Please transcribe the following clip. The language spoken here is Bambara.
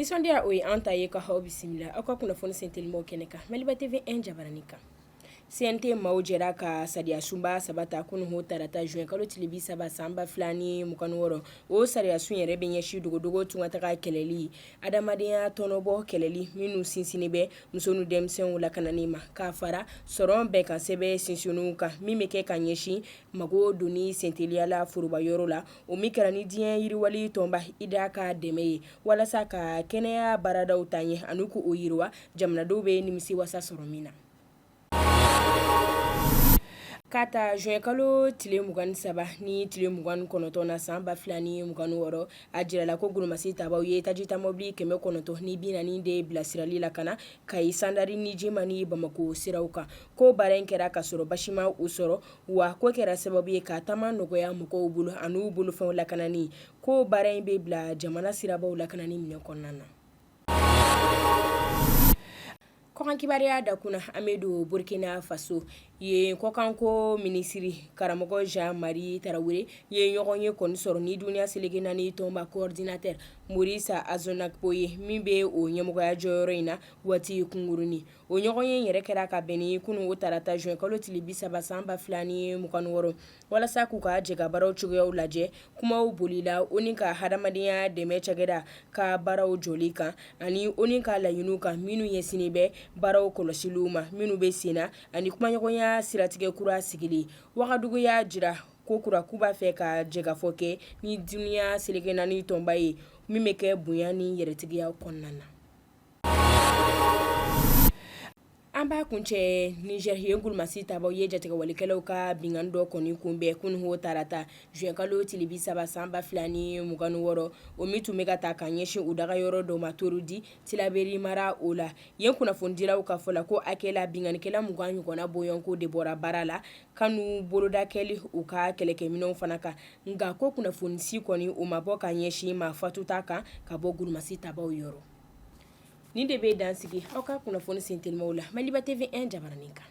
Nisɔndiya o ye an ta ye ka aw bisimila aw ka kunnafoni sentelimaw kɛnɛ kan Maliba TV 1 jabaranin kan. CNT maaw jɛra ka sariya sunba saba ta kunun tarata juin kalo tile 30 san 2026. O sariya sun yɛrɛ bɛ ɲɛsin dogodogo tungataga kɛlɛli, adamadenya tɔnɔbɔ kɛlɛli minnu sinsinnen bɛ muso ni denmisɛnw lakanani ma, ka fara sɔrɔ bɛnkansɛbɛn sinsinniw kan min bɛ kɛ ka ɲɛsin mago donni senteliya la foroba yɔrɔ la, o min kɛra ni diɲɛ yiriwali tɔnba IDA ka dɛmɛ ye walasa ka kɛnɛya baaradaw taa ɲɛ ani k'o yiriwa jamanadenw bɛ nimisiwasa sɔrɔ min na. Ka ta juin kalo tile 23 ni tile 29 na san 2026, a jirala ko golomasi tabaw ye tajita mɔbili 940 de bilasirali lakana Kayi Sandari ni Jema ni Bamakɔ siraw kan. Ko baara in kɛra ka sɔrɔ basi ma u sɔrɔ, wa ko kɛra sababu ye ka taama nɔgɔya mɔgɔw bolo an'u bolofɛnw lakanani. Ko baara in bɛ bila jamana sirabaw lakanani minɛn kɔnɔna na. Kɔkan kibaruya dakun na, an bɛ don Burkina Faso yen kɔkanko minisiri karamɔgɔ Jean Marie Tarawele ye ɲɔgɔn ye kɔni sɔrɔ ni duniya seleke naani tɔnba coordinateur Maurice Azonakpo ye min bɛ o ɲɛmɔgɔya jɔyɔrɔ in na waati kunkurunnin. O ɲɔgɔn ye yɛrɛ kɛra ka bɛn ni kunun o tarata juin kalo tile 30 san 2026 walasa k'u ka jɛkabaaraw cogoyaw lajɛ. Kumaw bolila ONU ka hadamadenya dɛmɛ cakɛda ka baaraw jɔli kan ani ONU ka laɲiniw kan minnu ɲɛsinnen bɛ baaraw kɔlɔsiliw ma minnu bɛ sen na ani kumaɲɔgɔnya siratigɛ kura sigili. Wagadugu y'a jira ko kura k'u b'a fɛ ka jɛkafɔ kɛ ni duniya seleke naani tɔnba ye min bɛ kɛ bonya ni yɛrɛtigiya kɔnɔna na. An b'a kuncɛ Niger yen golomasi tabaw ye jatigɛwalekɛlaw ka binkanni dɔ kɔni kunbɛn kunun tarata juin kalo tile 30 san 2026, o min tun bɛ ka taa ka ɲɛsin u daga yɔrɔ dɔ ma Torodi Tilaberi mara o la. Yen kunnafonidilaw ka fɔ la ko a kɛla binkannikɛla 20 ɲɔgɔnna bɔɲɔgɔnko de bɔra baara la ka n'u boloda kɛli u ka kɛlɛkɛminɛnw fana kan, nka ko kunnafoni si kɔni o ma bɔ ka ɲɛsin maa fatuta kan ka bɔ golomasi tabaw yɔrɔ. Nin de bɛ dan sigi aw ka kunnafoni sentelimaw la Maliba TV 1 jabaranin kan.